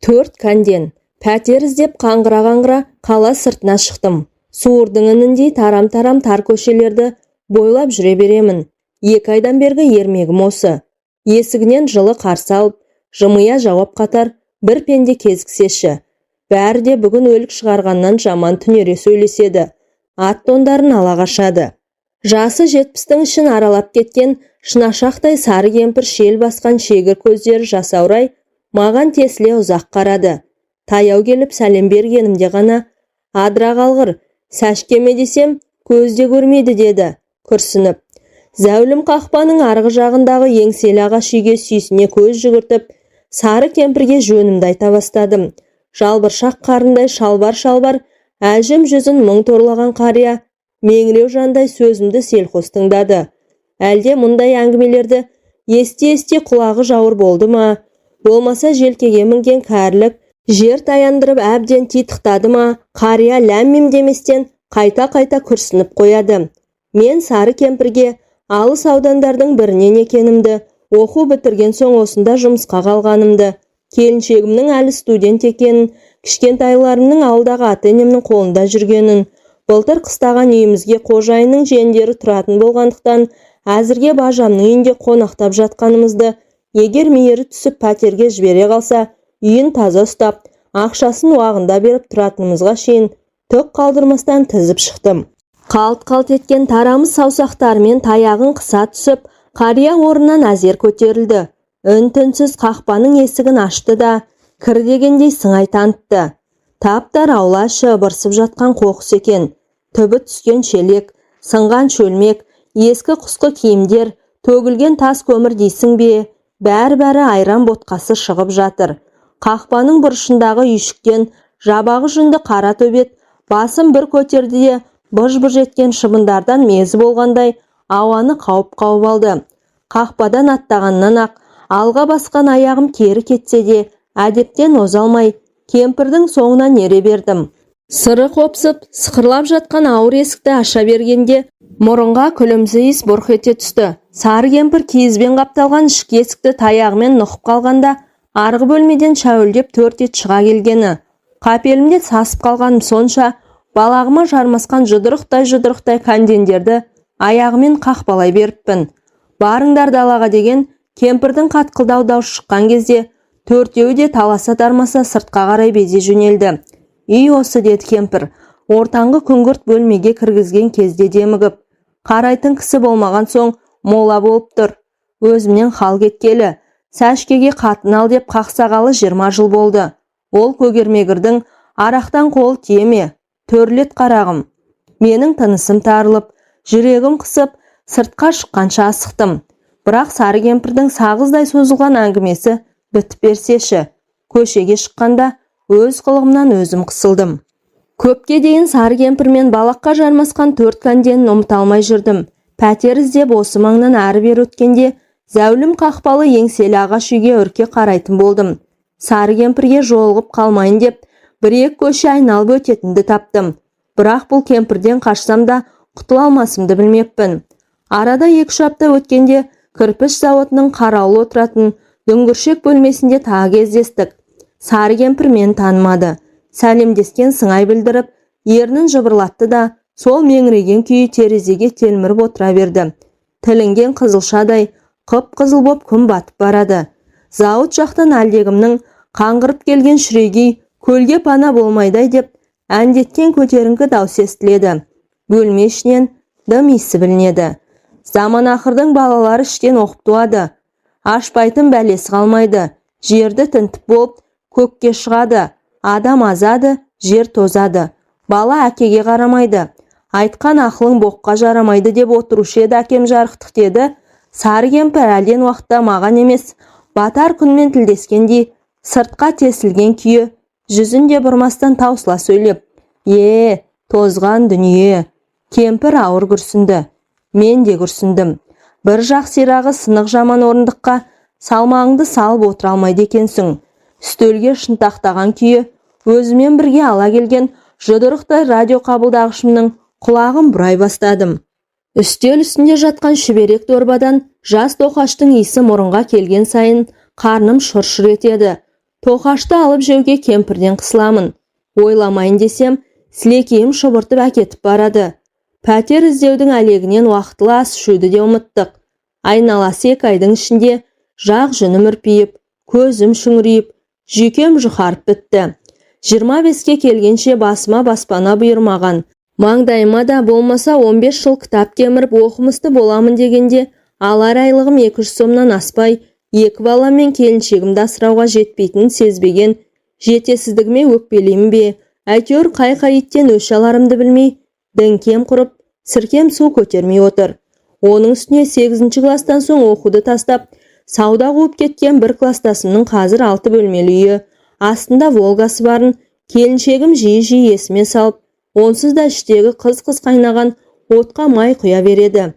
Төрт кәнден. Пәтер іздеп қаңғыра-қаңғыра қала сыртына шықтым. Суырдың ініндей тарам-тарам тар көшелерді бойлап жүре беремін. 2 айдан бергі ермегім осы. Есігінен жылы қарсы алып, жымия жауап қатар бір пенде кезіксеші. Бәрі де бүгін өлік шығарғаннан жаман түнере сөйлеседі. Ат тондарын ала қашады. Жасы 70-тің ішін аралап кеткен шынашақтай сары кемпір шел басқан шегір көздері жасаурай маған тесіле ұзақ қарады. Таяу келіп сәлем бергенімде ғана: «Адыра қалғыр, сәшкеме десем, көз де көрмейді», – деді күрсініп. Зәулім қақпаның арғы жағындағы еңселі ағаш үйге сүйсіне көз жүгіртіп, сары кемпірге жөнімді айта бастадым. Жалбыршақ қарындай шалбар-шалбар әжім жүзін мұң торлаған қария меңіреу жандай сөзімді селқос тыңдады. Әлде мұндай әңгімелерді ести-ести құлағы жауыр болды ма, болмаса желкеге мінген кәрілік жер таяндырып әбден титықтады ма, қария ләм-мим деместен қайта-қайта күрсініп қояды. Мен сары кемпірге алыс аудандардың бірінен екенімді, оқу бітірген соң осында жұмысқа қалғанымды, келіншегімнің әлі студент екенін, кішкентайларымның ауылдағы ата-енемнің қолында жүргенін, былтыр қыстаған үйімізге қожайынның жиендері тұратын болғандықтан, әзірге бажамның үйінде қонақтап жатқанымызды, егер мейірі түсіп пәтерге жібере қалса, үйін таза ұстап, ақшасын уағында беріп тұратынымызға шейін түк қалдырмастан тізіп шықтым. Қалт-қалт еткен тарамыс саусақтарымен таяғын қыса түсіп, қария орнынан әзер көтерілді. Үн-түнсіз қақпаның есігін ашты да, кір дегендей сыңай танытты. Тап-тар аула іші ыбырсып жатқан қоқыс екен. Түбі түскен шелек, сынған шөлмек, ескі құсқы киімдер, төгілген тас көмір дейсің бе, бәрі-бәрі айран ботқасы шығып жатыр. Қақпаның бұрышындағы үйшіктен жабағы жүнді қара төбет басын бір көтерді де, быж-быж еткен шыбындардан мезі болғандай ауаны қауып-қауып алды. Қақпадан аттағаннан-ақ алға басқан аяғым кері кетсе де, әдептен оза алмай, кемпірдің соңынан ере бердім. Сыры қопсып, сықырлап жатқан ауыр есікті аша бергенде мұрынға күлімсі иіс бұрқ ете түсті. Сары кемпір киізбен қапталған ішкі есікті таяғымен нұқып қалғанда, арғы бөлмеден шәуілдеп төрт ит шыға келгені. Қапелімде сасып қалғаным сонша, балағыма жармасқан жұдырықтай-жұдырықтай кәндендерді аяғымен қақпалай беріппін. «Барыңдар далаға!» деген кемпірдің қатқылдау даусы шыққан кезде төртеуі де таласа-тармаса сыртқа қарай безе жөнелді. «Үй осы», – деді кемпір, ортаңғы күңгірт бөлмеге кіргізген кезде демігіп. «Қарайтын кісі болмаған соң мола болып тұр. Өзімнен хал кеткелі. Сәшкеге қатын ал деп қақсағалы 20 жыл болды. Ол көгермегірдің арақтан қол тие ме? Төрлет, қарағым». Менің тынысым тарылып, жүрегім қысып, сыртқа шыққанша асықтым. Бірақ сары кемпірдің сағыздай созылған әңгімесі бітіп берсеші. Көшеге шыққанда өз қылығымнан өзім қысылдым. Көпке дейін сары кемпір мен балаққа жармасқан төрт кәнденін ұмыта алмай жүрдім. Пәтер іздеп осы маңнан әрі-бері өткенде зәулім қақпалы еңселі ағаш үйге үрке қарайтын болдым. Сары кемпірге жолығып қалмайын деп бір-екі көше айналып өтетінді таптым. Бірақ бұл кемпірден қашсам да құтыла алмасымды білмеппін. Арада 2-3 апта өткенде кірпіш зауытының қарауыл отыратын дүңгіршек бөлмесінде тағы кездестік. Сары кемпір мені танымады. Сәлемдескен сыңай білдіріп, ернін жыбырлатты да, сол меңіреген күйі терезеге телміріп отыра берді. Тілінген қызылшадай қып-қызыл боп күн батып барады. Зауыт жақтан әлдекімнің қаңғырып келген шүрегей көлге пана болмайдай деп әндеткен көтеріңкі дауыс естіледі. Бөлме ішінен дым иісі білінеді. «Заман ақырдың балалары іштен оқып туады. Ашпайтын бәлесі қалмайды. Жерді тінтіп болып, көкке шығады. Адам азады, жер тозады. Бала әкеге қарамайды. Айтқан ақылың боққа жарамайды деп отырушы еді әкем жарықтық», – деді сары кемпір әлден уақытта маған емес, батар күнмен тілдескендей сыртқа тесілген күйі, жүзін де бұрмастан таусыла сөйлеп. «Е, тозған дүние!» Кемпір ауыр күрсінді. Мен де күрсіндім. Бір жақ сирағы сынық жаман орындыққа салмағыңды салып отыра алмайды екенсің. Үстелге шынтақтаған күйі өзімен бірге ала келген жұдырықтай радио қабылдағышымның құлағын бұрай бастадым. Үстел үстінде жатқан шүберек дорбадан жас тоқаштың иісі мұрынға келген сайын қарным шұр-шұр етеді. Тоқашты алып жеуге кемпірден қысыламын. Ойламайын десем, сілекейім шұбыртып әкетіп барады. Пәтер іздеудің әлегінен уақытылы ас ішуді де ұмыттық. Айналасы 2 айдың ішінде жақ жүнім үрпиіп, көзім шүңірейіп, жүйкем жұқарып бітті. 25-ке келгенше басыма баспана бұйырмаған. Маңдайыма да болмаса 15 жыл кітап кеміріп оқымысты боламын дегенде алар айлығым 200 сомнан аспай, екі балам мен келіншегімді асырауға жетпейтінін сезбеген жетесіздігіме өкпелеймін бе, әйтеуір қай-қай иттен өш аларымды білмей, діңкем құрып, сіркем су көтермей отыр. Оның үстіне сегізінші класстан соң оқуды тастап, сауда қуып кеткен бір класстасымның қазір алты бөлмелі үйі, астында «Волгасы» барын келіншегім жиі-жиі есіме салып, онсыз да іштегі қыз-қыз қайнаған отқа май құя береді.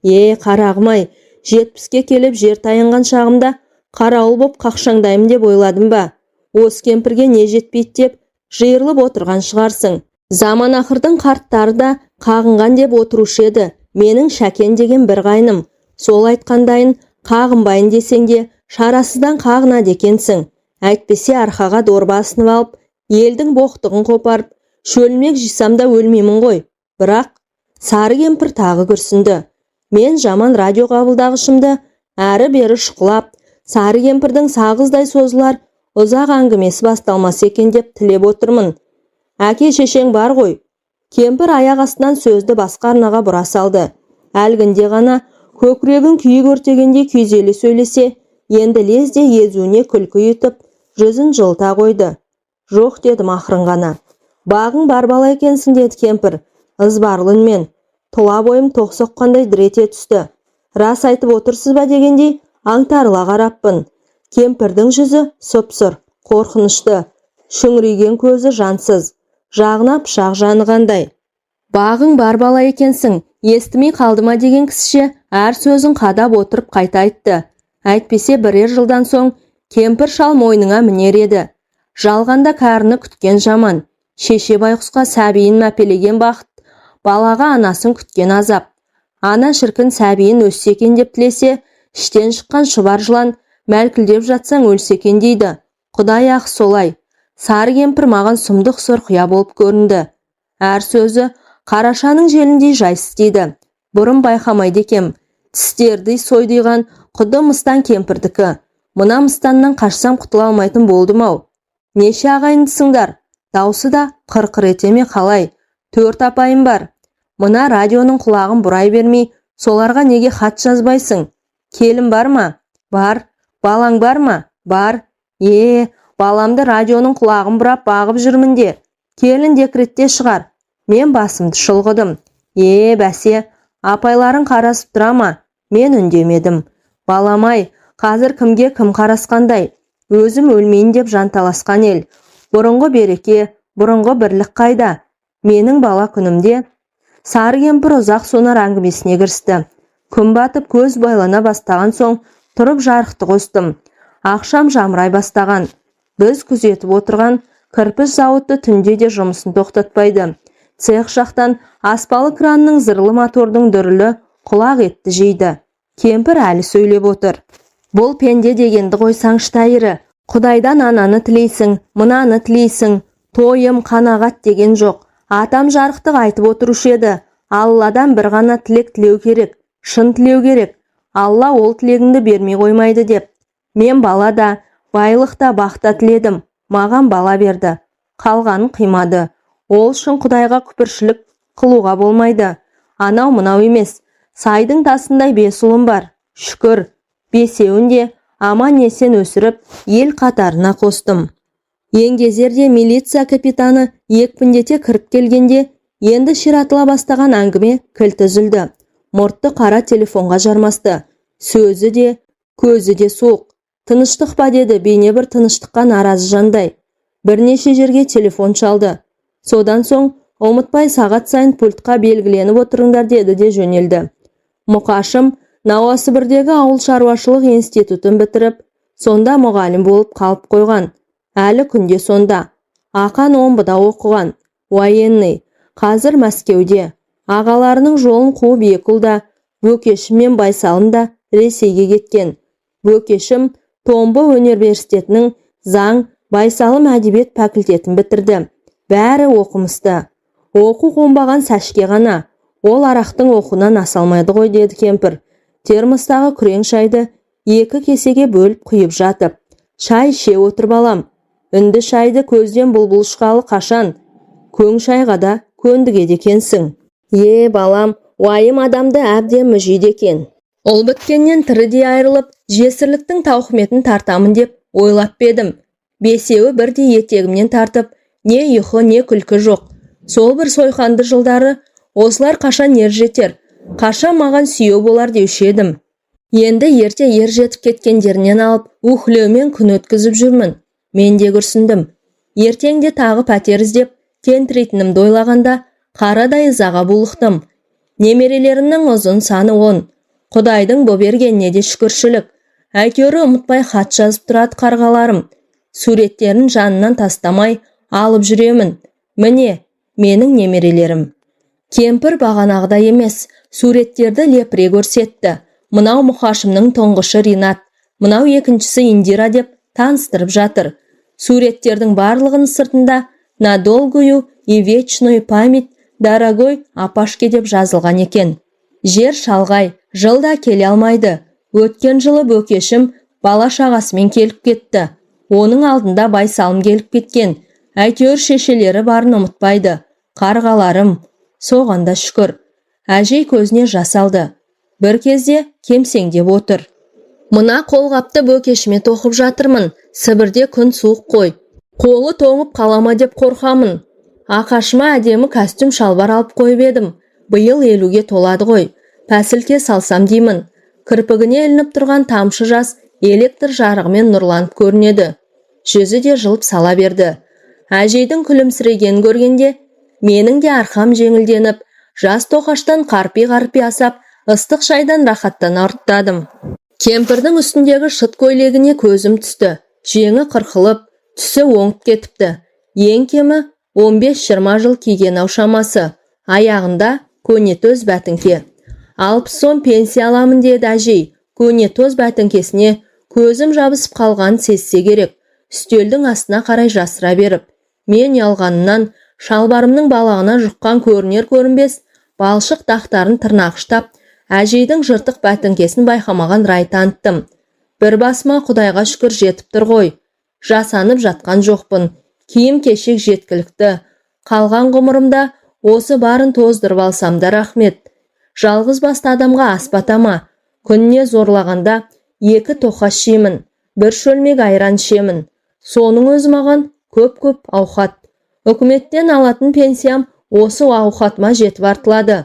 Е, қарағым-ай, 70-ке келіп жер таянған шағымда қарауыл боп қақшаңдаймын деп ойладым ба? Осы кемпірге не жетпейді деп жиырылып отырған шығарсың. Заман ақырдың қарттары да қағынған деп отырушы еді менің Шәкен деген бір қайным. Сол айтқандайын, қағынбайын десең де, шарасыздан қағынады екенсің. Әйтпесе арқаға дорба асынып алып, елдің боқтығын қопарып, шөлмек жисам да өлмеймін ғой. Бірақ сары кемпір тағы күрсінді. Мен жаман радио қабылдағышымды әрі-бері шұқылап, сары кемпірдің сағыздай созылар ұзақ әңгімесі басталмаса екен деп тілеп отырмын. Әке шешең бар ғой. Кемпір аяқ астынан сөзді басқа арнаға бұра салды. Әлгінде ғана көкірегін күйік өртегендей күйзеле сөйлесе, енді лезде езуіне күлкі ұйытып, жүзін жылыта қойды. Жоқ, дедім ақырын ғана. Бағың бар бала екенсің, деді кемпір ызбарлы үнмен. Тұла бойым тоқ соққандай дір ете түсті. Рас айтып отырсыз ба дегендей аңтарыла қараппын. Кемпірдің жүзі сұп-сұр, қорқынышты, шүңірейген көзі жансыз, жағына пышақ жанығандай. Бағың бар бала екенсің, естімей қалды ма деген кісіше әр сөзін қадап отырып қайта айтты. Әйтпесе бірер жылдан соң кемпір шал мойныңа мінер еді. Жалғанда кәріні күткен жаман. Шеше байғұсқа сәбиін мәпелеген бақыт, балаға анасын күткен азап. Ана шіркін сәбиін өссе екен деп тілесе, іштен шыққан шұбар жылан мәлкілдеп жатсаң өлсе екен дейді. Құдай ақ солай. Сары кемпір маған сұмдық сұрқия болып көрінді. Әр сөзі қарашаның желіндей жайсыз дейді. Бұрын байқамайды екем. Тістерді сойдиған құдды мыстан кемпірдікі. Мына мыстаннан қашсам құтыла алмайтын болдым-ау. Неше ағайындысыңдар? Даусы да қыр-қыр ете ме қалай? Төрт апайым бар. Мына радионың құлағын бұрай бермей, соларға неге хат жазбайсың? Келін бар ма? Бар. Балаң бар ма? Бар. Е, баламды радионың құлағын бұрап бағып жүрмін де. Келін декретте шығар. Мен басымды шұлғыдым. Е, бәсе, апайларың қарасып тұра ма? Мен үндемедім. Балам-ай, қазір кімге кім қарасқандай? Өзім өлмейін деп жанталасқан ел. Бұрынғы береке, бұрынғы бірлік қайда? Менің бала күнімде. Сары кемпір ұзақ сонар әңгімесіне кірісті. Күн батып, көз байлана бастаған соң тұрып жарықты қостым. Ақшам жамырай бастаған. Біз күзетіп отырған кірпіш зауыты түнде де жұмысын тоқтатпайды. Цех жақтан аспалы кранның зырлы, мотордың дүрілі құлақ етті жейді. Кемпір әлі сөйлеп отыр. Бұл пенде дегенді қойсаңшы, Тәйірі. Құдайдан ананы тілейсің, мынаны тілейсің. Тойым, қанағат деген жоқ. Атам жарықтық айтып отырушы еді. Алладан бір ғана тілек тілеу керек, шын тілеу керек. Алла ол тілегіңді бермей қоймайды деп. Мен бала да, байлық та, бақ та тіледім. Маған бала берді. Қалғанын қимады. Ол үшін Құдайға күпіршілік қылуға болмайды. Анау мынау емес. Сайдың тасындай бес ұлым бар. Шүкір, бесеуін де аман есен өсіріп, ел қатарына қостым. Еңгезерде милиция капитаны екпіндете кіріп келгенде, енді ширатыла бастаған әңгіме кілт үзілді. Мұртты қара телефонға жармасты. Сөзі де, көзі де суық. Тыныштық па, деді бейне бір тыныштыққа наразы жандай. Бірнеше жерге телефон шалды. Содан соң ұмытпай сағат сайын пультқа белгіленіп отырыңдар деді де жөнелді. Мұқашым Науасібірдегі ауыл шаруашылық институтын бітіріп, сонда мұғалім болып қалып қойған. Әлі күнде сонда. Ақан Омбыда оқыған, военный, қазір Мәскеуде. Ағаларының жолын қуып екі ұл да, Бөкешім мен Байсалым да Ресейге кеткен. Бөкешім Томбы университетінің Заң, Байсалым әдебиет факультетін бітірді. Бәрі оқымысты. Оқу қонбаған Сәшке ғана. Ол арақтың оқуынан аса алмайды ғой, деді кемпір термостағы күрең шайды екі кесеге бөліп құйып жатып. Шай іше отыр, балам. Үнді шайды көзден бұлбұл ұшқалы қашан, көң шайға да көндігеді екенсің. Е, балам, уайым адамды әбден мүжиді екен. Ұл біткеннен тірідей айырылып, жесірліктің тауқыметін тартамын деп ойлап па едім? Бесеуі бірдей етегімнен тартып, не ұйқы, не күлкі жоқ. Сол бір сойқанды жылдары осылар қашан ер жетер, қашан маған сүйеу болар деуші едім. Енді ерте ер жетіп кеткендерінен алып, уһілеумен күн өткізіп жүрмін. Мен де күрсіндім. Ертең де тағы пәтер іздеп тентірейтінімді ойлағанда, қарадай ызаға булықтым. Немерелерімнің ұзын саны 10. Құдайдың бұ бергеніне де шүкіршілік. Әйтеуір ұмытпай хат жазып тұрады қарғаларым. Суреттерін жанынан тастамай алып жүремін. Міне, менің немерелерім. Кемпір бағанағыдай емес, суреттерді лепіре көрсетті. Мынау Мұқашымның тұңғышы Ринат, мынау екіншісі Индира деп таныстырып жатыр. Суреттердің барлығының сыртында «На долгую и вечную память дорогой апашке» деп жазылған екен. Жер шалғай, жылда келе алмайды. Өткен жылы Бөкешім бала шағасымен келіп кетті. Оның алдында Байсалым келіп кеткен. Әйтеуір шешелері барын ұмытпайды қарғаларым. Соған да шүкір. Әжей көзіне жас алды. Бір кезде кемсеңдеп отыр. Мына қолғапты Бөкешіме тоқып жатырмын. Сібірде күн суық қой, қолы тоңып қала ма деп қорқамын. Ақашыма әдемі костюм шалбар алып қойып едім. Биыл 50-ге толады ғой, пәсілке салсам деймін. Кірпігіне ілініп тұрған тамшы жас электр жарығымен нұрланып көрінеді. Жүзі де жылып сала берді. Әжейдің күлімсірегенін көргенде, менің де арқам жеңілденіп, жас тоқаштан қарпи-қарпи асап, ыстық шайдан рахаттана ұрттадым. Кемпірдің үстіндегі шыт көйлегіне көзім түсті. Жеңі қырқылып, түсі оңып кетіпті. Ең кемі 15-20 жыл киген ау шамасы. Аяғында көнетоз бәтіңке. 60 сом пенсия аламын, деді әжей. Көнетоз бәтіңкесіне көзім жабысып қалғанын сезсе керек, үстелдің астына қарай жасыра беріп. Мен ұялғанымнан шалбарымның балағына жұққан көрінер көрінбес балшық дақтарын тырнағыштап, әжейдің жыртық бәтіңкесін байқамаған рай таныттым. Бір басыма құдайға шүкір жетіп тұр ғой. Жасанып жатқан жоқпын. Киім кешек жеткілікті. Қалған ғұмырымда осы барын тоздырып алсам да рахмет. Жалғыз басты адамға ас бата ма? Күніне зорлағанда екі тоқаш жеймін, бір шөлмек айран ішемін. Соның өзі маған көп-көп ауқат. Үкіметтен алатын пенсиям осы ауқатыма жетіп артылады.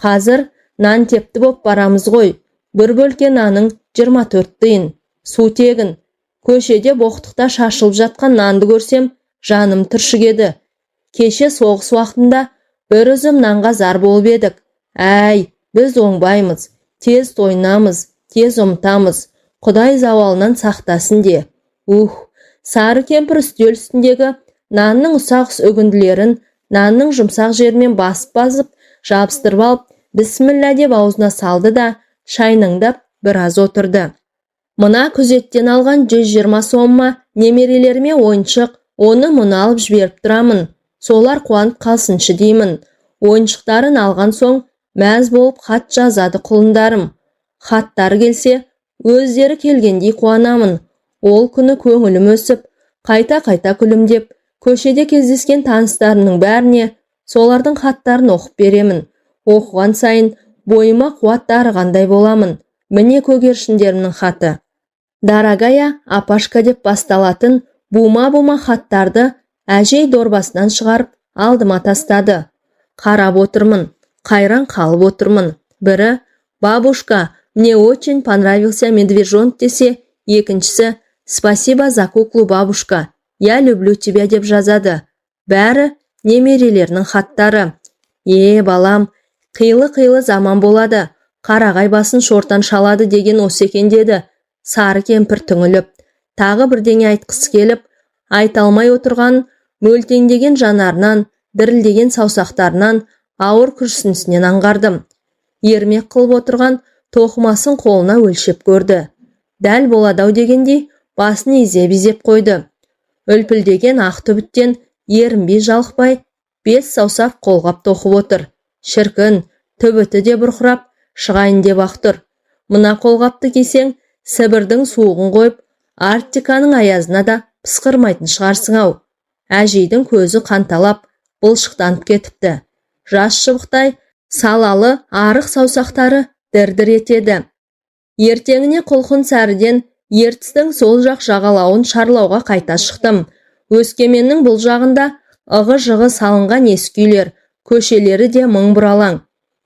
Қазір нан тепті боп барамыз ғой. Бір бөлке нанның 24 тиын. Су тегін. Көшеде боқтықта шашылып жатқан нанды көрсем, жаным түршігеді. Кеше соғыс уақытында бір үзім нанға зар болып едік. Әй, біз оңбаймыз, тез тойынамыз, тез ұмытамыз. Құдай зауалынан сақтасын де. Ух! Сары кемпір үстел үстіндегі нанның ұсақ үгінділерін нанның жұмсақ жерімен басып-басып жабыстырып алып, бісміллә деп аузына салды да, шайнаңдап біраз отырды. Мына күзеттен алған 120 сомма немерелеріме ойыншық, оны мұны алып жіберіп тұрамын. Солар қуанып қалсыншы деймін. Ойыншықтарын алған соң мәз болып хат жазады құлындарым. Хаттары келсе, өздері келгендей қуанамын. Ол күні көңілім өсіп, қайта-қайта күлімдеп, көшеде кездескен таныстарымның бәріне солардың хаттарын оқып беремін. Оқыған сайын бойыма қуат дарығандай боламын. Міне, көгершіндерімнің хаты. «Дорогая апашка» деп басталатын бума-бума хаттарды әжей дорбасынан шығарып алдыма тастады. Қарап отырмын, қайран қалып отырмын. Бірі «Бабушка, мне очень понравился медвежонок» десе, екіншісі «Спасибо за куклу, бабушка, я люблю тебя» деп жазады. Бәрі немерелерінің хаттары. Е, балам, қилы-қилы заман болады. Қарағай басын шортан шалады деген осы екен, деді сары кемпір түңіліп. Тағы бірдеңе айтқысы келіп, айта алмай отырған мөлтеңдеген жанарынан, дірілдеген саусақтарынан, ауыр күрсінісінен аңғардым. Ермек қылып отырған тоқымасын қолына өлшеп көрді. Дәл болады ау дегендей басын изеп-изеп қойды. Үлпілдеген ақ түбіттен ерінбей жалықпай бес саусақ қолғап тоқып отыр. Шіркін, түбіті де бұрқырап шығайын деп ақ тұр. Мына қолғапты кисең, Сібірдің суығын қойып, Арктиканың аязына да пысқырмайтын шығарсың-ау. Әжейдің көзі қанталап, бұлшықтанып кетіпті. Жас шыбықтай салалы арық саусақтары дір-дір етеді. Ертеңіне құлқын сәріден Ертістің сол жақ жағалауын шарлауға қайта шықтым. Өскеменнің бұл жағында ығы-жығы салынған ескі үйлер, көшелері де мың бұралаң.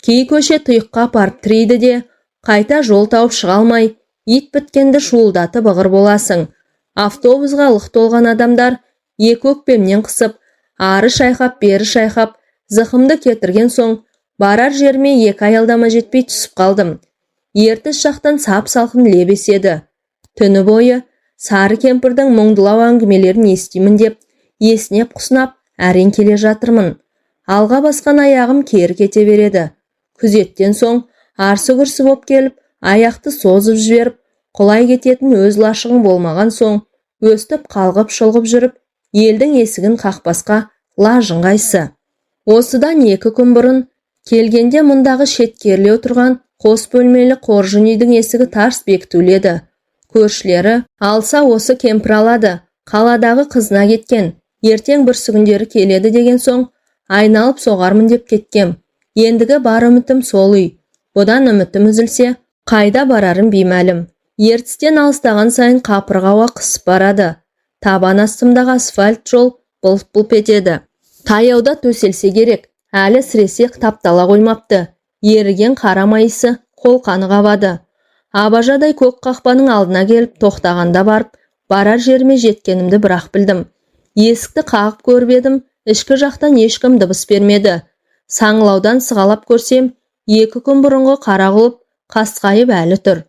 Кей көше тұйыққа апарып тірейді де, қайта жол тауып шыға алмай, ит біткенді шуылдатып ығыр боласың. Автобусға лық толған адамдар екі өкпемнен қысып, ары шайқап, бері шайқап, зықымды кетірген соң, барар жеріме екі аялдама жетпей түсіп қалдым. Ертіс жақтан сап-салқын леп еседі. Түні бойы сары кемпірдің мұңдылау әңгімелерін естимін деп, есінеп құсынап, әрең келе жатырмын. Алға басқан аяғым кері кете береді. Күзеттен соң арсы-күрсі боп келіп, аяқты созып жіберіп, құлай кететін өз лашығың болмаған соң, өстіп қалғып-шұлғып жүріп, елдің есігін қақпасқа лажың қайсы. Осыдан 2 күн бұрын келгенде мұндағы шеткерлеу тұрған қос бөлмелі қоржын үйдің есігі тарс бекітулі еді. Көршілері алса осы кемпір алады, қаладағы қызына кеткен, ертең бүрсігүндері келеді деген соң, айналып соғармын деп кеткем. Ендігі бар үмітім сол үй. Бұдан үмітім үзілсе, қайда барарым беймәлім. Ертістен алыстаған сайын қапырық ауа қысып барады. Табан астымдағы асфальт жол бұлт-бұлт етеді. Таяуда төселсе керек, әлі сіресе таптала қоймапты. Еріген қара майысы қолқаны қабады. Абажадай көк қақпаның алдына келіп тоқтағанда барып, барар жеріме жеткенімді бірақ білдім. Есікті қағып көріп едім, ішкі жақтан ешкім дыбыс бермеді. Саңылаудан сығалап көрсем, 2 күн бұрынғы қара құлып қасқайып әлі тұр.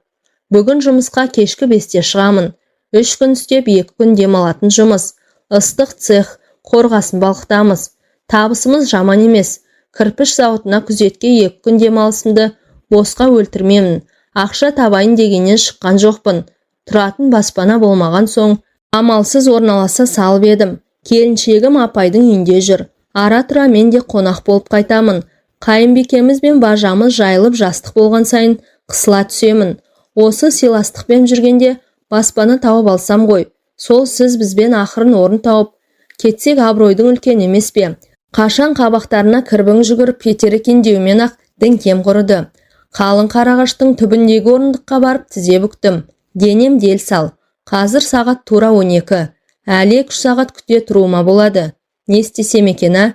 Бүгін жұмысқа кешкі 5-те шығамын. 3 күн істеп 2 күн демалатын жұмыс. Ыстық цех, қорғасын балқытамыз. Табысымыз жаман емес. Кірпіш зауытына күзетке 2 күн демалысымды босқа өлтірмемін. Ақша табайын дегеннен шыққан жоқпын. Тұратын баспана болмаған соң амалсыз орналаса салып едім. Келіншегім апайдың үйінде жүр. Ара-тұра мен де қонақ болып қайтамын. Қайынбикеміз бен бажамыз жайылып жастық болған сайын қысыла түсемін. Осы сыйластықпен жүргенде баспана тауып алсам ғой. Сол сіз бізбен ақырын орын тауып, кетсек абыройдың үлкен емес пе? Қашан қабақтарына кірбің жүгіріп кетер екен деумен-ақ діңкем құрыды. Қалың қарағаштың түбіндегі орындыққа барып тізе бүктім. Денем дел сал. Қазір сағат тура 12. Әлі 2 сағат күте тұруыма болады. Не істесем екен, ә?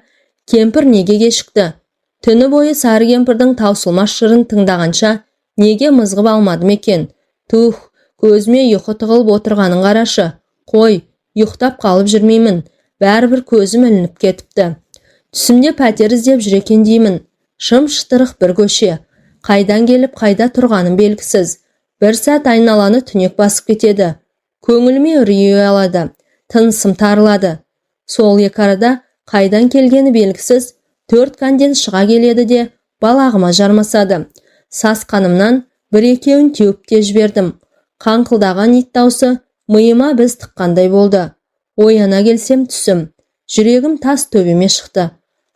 Кемпір неге кешікті? Түні бойы сары кемпірдің таусылмас жырын тыңдағанша неге мызғып алмадым екен? Тух, көзіме ұйқы тығылып отырғанын қарашы. Қой, ұйықтап қалып жүрмеймін. Бәрібір көзім ілініп кетіпті. Түсімде пәтер іздеп жүр екен деймін. Шым-шытырық бір көше. Қайдан келіп қайда тұрғаным белгісіз. Бір сәт айналаны түнек басып кетеді. Көңіліме үрей ұялады. Тынысым тарылады. Сол екі арада қайдан келгені белгісіз 4 кәнден шыға келеді де балағыма жармасады. Сасқанымнан бір-екеуін теуіп те жібердім. Қаңқылдаған ит даусы миыма біз тыққандай болды. Ояна келсем түсім. Жүрегім тас төбеме шықты.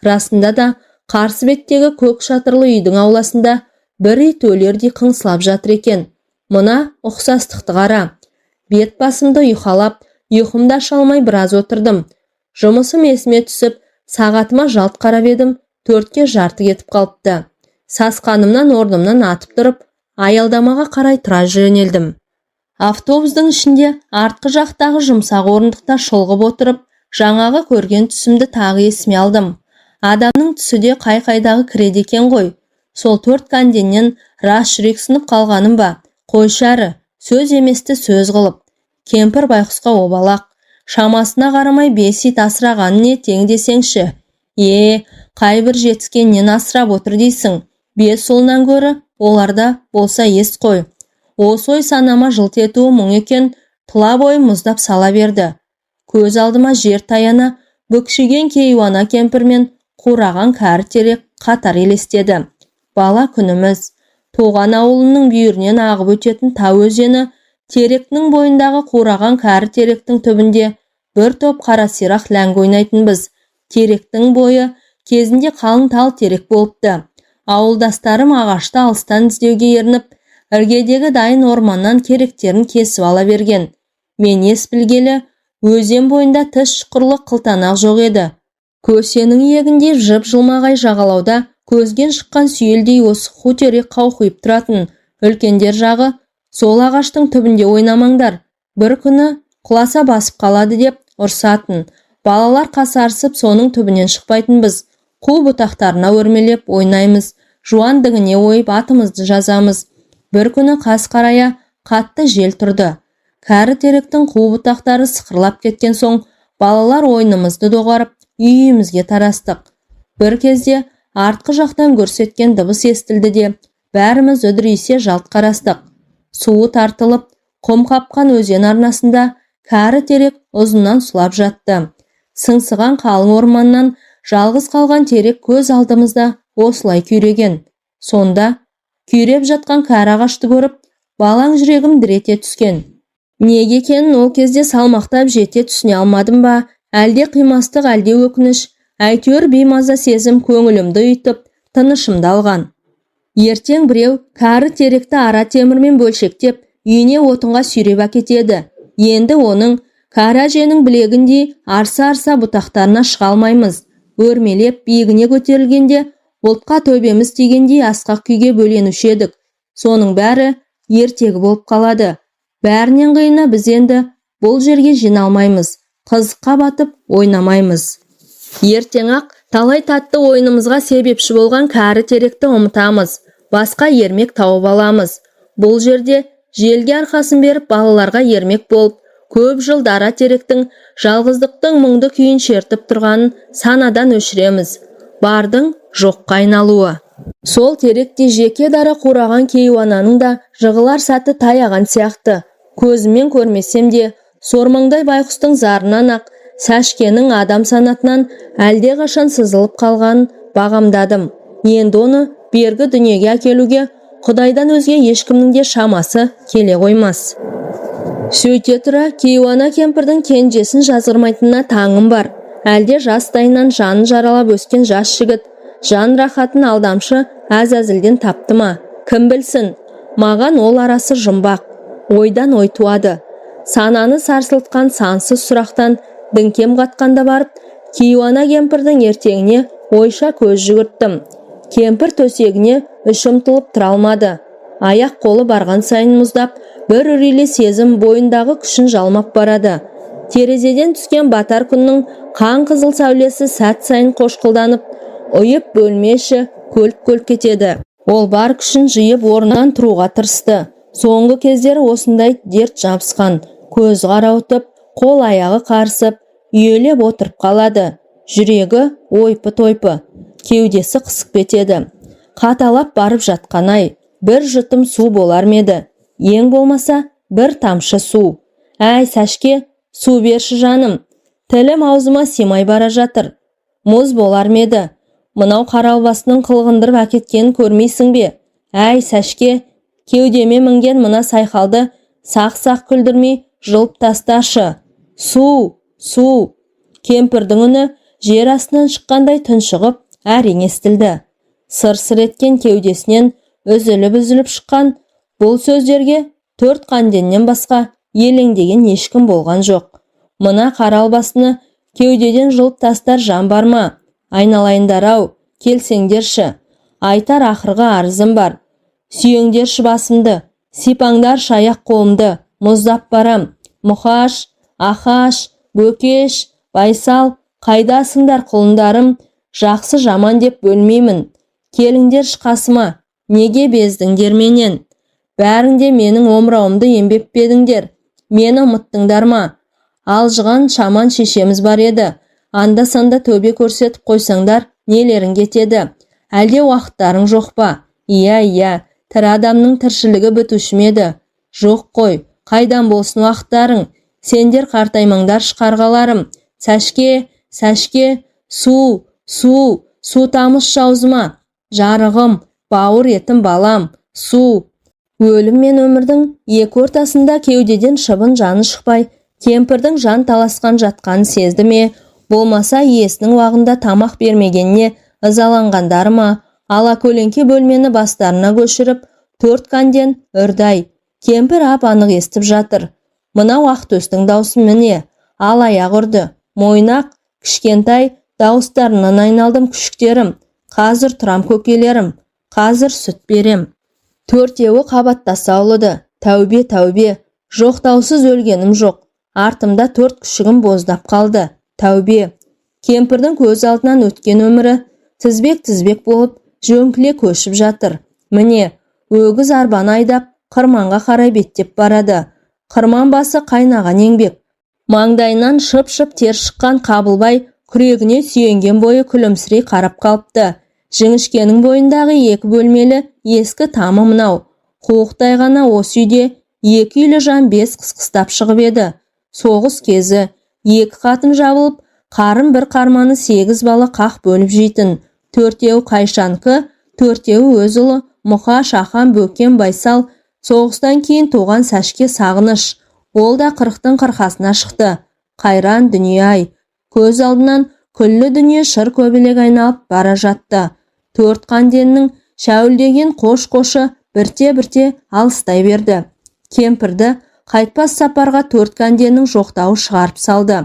Расында да қарсы беттегі көк шатырлы үйдің ауласында бір ит өлердей қыңсылап жатыр екен. Мына ұқсастықты қара. Бет басымды ұйқалап, ұйқымды аша алмай біраз отырдым. Жұмысым есіме түсіп, сағатыма жалт қарап едім, 3:45 кетіп қалыпты. Сасқанымнан орнымнан атып тұрып, аялдамаға қарай тұра жөнелдім. Автобустың ішінде артқы жақтағы жұмсақ орындықта шұлғып отырып, жаңағы көрген түсімді тағы есіме алдым. Адамның түсі де қай-қайдағы кіреді екен ғой. Сол 4 кәнденнен рас жүрексініп қалғаным ба? Қойшы әрі, сөз еместі сөз қылып. Кемпір байқұсқа обалақ, шамасына қарамай 5 ит асырағаны не тең десеңші. Е, қай бір жетіскеннен асырап отыр дейсің. 5 ұлынан гөрі оларда болса ес қой. Осы ой санама жылт етуі мұң екен, тұла бойым мұздап сала берді. Көз алдыма жер таяна бүкшиген кейуана кемпір мен қураған кәрі терек қатар елестеді. Бала күніміз, туған ауылының бүйірінен ағып өтетін тау өзені теректің бойындағы қураған кәрі теректің түбінде Бір топ қара сирақ ләңгі ойнайтынбыз. Теректің бойы кезінде қалың тал терек болыпты. Ауылдастарым ағашты алыстан іздеуге ерініп, іргедегі дайын орманнан керектерін кесіп ала берген. Мен ес білгелі өзен бойында тіс шұқырлы қылтанақ жоқ еді. Көсенің иегіндей жып-жылмағай жағалауда көзген шыққан сүйелдей осы қу терек қауқиып тұратын. Үлкендер жағы сол ағаштың түбінде ойнамаңдар, бір күні құласа басып қалады деп ұрсатын. Балалар қасарысып соның түбінен шықпайтынбыз. Қу бұтақтарына өрмелеп ойнаймыз, жуан діңіне ойып атымызды жазамыз. Бір күні қас қарая қатты жел тұрды. Кәрі теректің қу бұтақтары сықырлап кеткен соң балалар ойынымызды доғарып, үй-үйімізге тарастық. Бір кезде артқы жақтан гүрс еткен дыбыс естілді де, бәріміз үдірейісе жалт қарастық. Суы тартылып, құм қапқан өзен арнасында кәрі терек ұзыннан сұлап жатты. Сыңсыған қалың орманнан жалғыз қалған терек көз алдымызда осылай күйреген. Сонда күйреп жатқан кәрі ағашты көріп, балаң жүрегім дір ете түскен. Неге екенін ол кезде салмақтап жете түсіне алмадым ба, әлде қимастық, әлде өкініш, әйтеуір беймаза сезім көңілімді ұйытып, тынышымды алған. Ертең біреу кәрі теректі ара темірмен бөлшектеп, үйіне отынға сүйреп әкетеді. Енді оның кәрі әженің білегіндей арса-арса бұтақтарына шыға алмаймыз. Өрмелеп биігіне көтерілгенде бұлтқа төбеміз тигендей асқақ күйге бөленуші едік. Соның бәрі ертегі болып қалады. Бәрінен қиыны, біз енді бұл жерге жиналмаймыз, қызыққа батып ойнамаймыз. Ертең-ақ талай тәтті ойынымызға себепші болған кәрі теректі ұмытамыз, басқа ермек тауып аламыз. Бұл жерде желге арқасын беріп, балаларға ермек болып, көп жыл дара теректің жалғыздықтың мұңды күйін шертіп тұрғанын санадан өшіреміз. Бардың жоққа айналуы. Сол теректей жеке дара қураған кейуананың да жығылар сәті таяған сияқты. Көзіммен көрмесем де, сормаңдай байқұстың зарынан-ақ Сәшкенің адам санатынан әлдеқашан сызылып қалғанын бағамдадым. Енді оны бергі дүниеге әкелуге Құдайдан өзге ешкімнің де шамасы келе қоймас. Сөйте тұра кейуана кемпірдің кенжесін жазғырмайтынына таңым бар. Әлде жастайынан жанын жаралап өскен жас жігіт жан рахатын алдамшы әзәзілден тапты ма? Кім білсін? Маған ол арасы жұмбақ. Ойдан ой туады. Сананы сарсылтқан сансыз сұрақтан діңкем қатқанда барып, кейуана кемпірдің ертеңіне ойша көз жүгірттім. Кемпір төсегіне үш ұмтылып тұра алмады. Аяқ қолы барған сайын мұздап, бір үрейлі сезім бойындағы күшін жалмап барады. Терезеден түскен батар күннің қан қызыл сәулесі сәт сайын қошқылданып, ұйып бөлме іші көлк-көлк кетеді. Ол бар күшін жиып орнынан тұруға тырысты. Соңғы кездері осындай дерт жабысқан. Көзі қарауытып, қол аяғы қарысып, үйелеп отырып қалады. Жүрегі ойпы-тойпы, кеудесі қысып кетеді. Қаталап барып жатқан-ай, бір жұтым су болар ма еді? Ең болмаса бір тамшы су. Әй, Сәшке, су берші жаным. Тілім аузыма сыймай бара жатыр. Мұз болар ма еді? Мынау қаралбасының қылғындырып әкеткенін көрмейсің бе? Әй, Сәшке, кеудеме мінген мына сайқалды сақ-сақ күлдірмей жұлып тасташы. Су, су! Кемпірдің үні жер астынан шыққандай тұншығып, әрең естілді. Сыр-сыр еткен кеудесінен үзіліп-үзіліп шыққан бұл сөздерге төрт қанденнен басқа елеңдеген ешкім болған жоқ. Мына қара албастыны кеудеден жұлып тастар жан бар ма? Айналайындар-ау, келсеңдерші. Айтар ақырғы арызым бар. Сүйеңдерші басымды, сипаңдаршы аяқ қолымды, мұздап барам. Мұқаш, Ақаш, Бөкеш, Байсал, қайдасыңдар, құлындарым? Жақсы жаман деп бөлмеймін. Келіңдерші қасыма, неге бездіңдер менен? Бәрің де менің омырауымды ембеп пе едіңдер? Мені ұмыттыңдар ма? Алжыған шаман шешеміз бар еді. Анда-санда төбе көрсетіп қойсаңдар, нелерің кетеді? Әлде уақыттарың жоқ па? Иә, иә, тірі адамның тіршілігі бітуші ме еді? Жоқ қой, қайдан болсын уақыттарың? Сендер қартаймаңдаршы, қарғаларым. Сәшке, Сәшке, су, су, су тамызшы аузыма. Жарығым, бауыр етім балам, су. Өлім мен өмірдің екі ортасында кеудеден шыбын жаны шықпай, Кемпірдің жан таласқан жатқанын сезді ме, болмаса иесінің уағында тамақ бермегеніне ызаланғандары ма, алакөлеңке бөлмені бастарына көшіріп, төрт кәнден үрді-ай. Кемпір ап-анық естіп жатыр. Мынау Ақтөстің даусы, міне, ал аяқ ұрды. Мойнақ, кішкентай, дауыстарынан айналдым, күшіктерім. Қазір тұрам, көкелерім, қазір сүт берем. Төртеуі қабаттаса ұлыды. Тәубе, тәубе, жоқтаусыз өлгенім жоқ. Артымда төрт күшігім боздап қалды. Тәубе. Кемпірдің көз алдынан өткен өмірі тізбек-тізбек болып жөңкіле көшіп жатыр. Міне, өгіз арбаны айдап, қырманға қарай беттеп барады. Қырман басы қайнаған еңбек. Маңдайынан шып-шып тер шыққан Қабылбай күрегіне сүйенген бойы күлімсірей қарап қалыпты. Жіңішкенің бойындағы екі бөлмелі ескі тамы мынау. Қуықтай ғана осы үйде екі үйлі жан 5 қыс қыстап шығып еді. Соғыс кезі екі қатын жабылып, қарын бір қарманы 8 бала қақ бөліп жейтін. Төртеуі Қайшанікі, төртеуі өз ұлы Мұқа, Шахан, Бөкен, Байсал, соғыстан кейін туған Сәшке, Сағыныш. Ол да 40-тың қырқасына шықты. Қайран дүние-ай! Көз алдынан күллі дүние шыр көбелек айналып бара жатты. Төрт қанденнің шәуілдеген қош-қошы бірте-бірте алыстай берді. Кемпірді қайтпас сапарға төрт кәнденнің жоқтауы шығарып салды.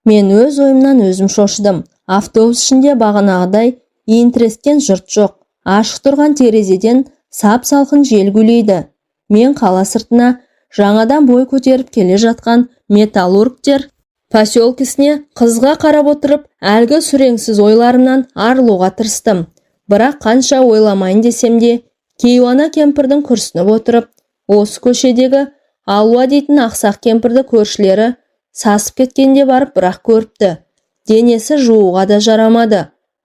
Мен өз ойымнан өзім шошыдым. Автобус ішінде бағанағыдай ентірескен жұрт жоқ. Ашық тұрған терезеден сап-салқын жел гулейді. Мен қала сыртына жаңадан бой көтеріп келе жатқан металлургтер поселкесіне қызға қарап отырып, әлгі сүреңсіз ойларымнан арылуға тырыстым. Бірақ қанша ойламайын десем де, кейуана кемпірдің күрсініп отырып, осы көшедегі Алуа дейтін ақсақ кемпірді көршілері сасып кеткенде барып бірақ көріпті. Денесі жууға да жарамады.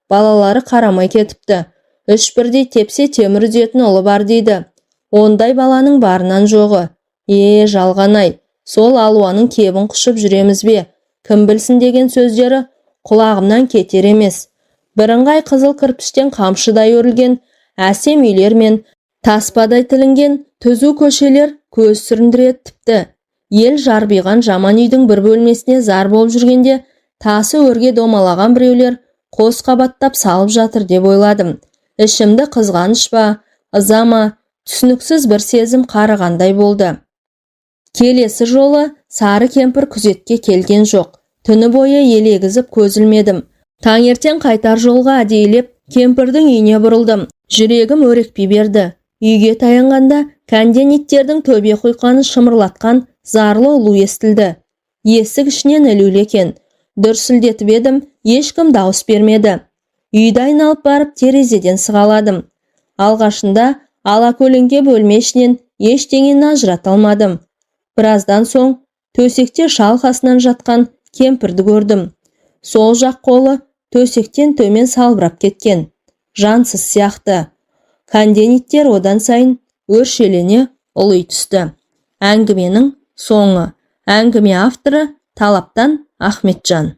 Балалары қарамай кетіпті. Үш бірдей тепсе темір үзетін ұлы бар дейді. Ондай баланың барынан жоғы. Е, жалған-ай, сол Алуаның кебін құшып жүреміз бе? Кім білсін деген сөздері құлағымнан кетер емес. Бірыңғай қызыл кірпіштен қамшыдай өрілген әсем үйлер мен таспадай тілінген түзу көшелер көз сүріндіреді тіпті. Ел жарбиған жаман үйдің бір бөлмесіне зар болып жүргенде, тасы өрге домалаған біреулер қос қабаттап салып жатыр деп ойладым. Ішімді қызғаныш па, ыза ма, түсініксіз бір сезім қарығандай болды. Келесі жолы сары кемпір күзетке келген жоқ. Түні бойы елегізіп көз ілмедім. Таңертең қайтар жолға әдейілеп кемпірдің үйіне бұрылдым. Жүрегім өрекпи берді. Үйге таянғанда кәнден иттердің төбе құйқаны шымырлатқан зарлы ұлу естілді. Есік ішінен ілулі екен. Дүрсілдетіп едім, ешкім дауыс бермеді. Үйді айналып барып терезеден сығаладым. Алғашында алакөлеңке бөлме ішінен ештеңені ажырата алмадым. Біраздан соң төсекте шалқасынан жатқан кемпірді көрдім. Сол жақ қолы төсектен төмен салбырап кеткен. Жансыз сияқты. Кәнден иттер одан сайын өршелене ұли түсті. Әңгіменің соңы. Әңгіме авторы Талаптан Ахметжан.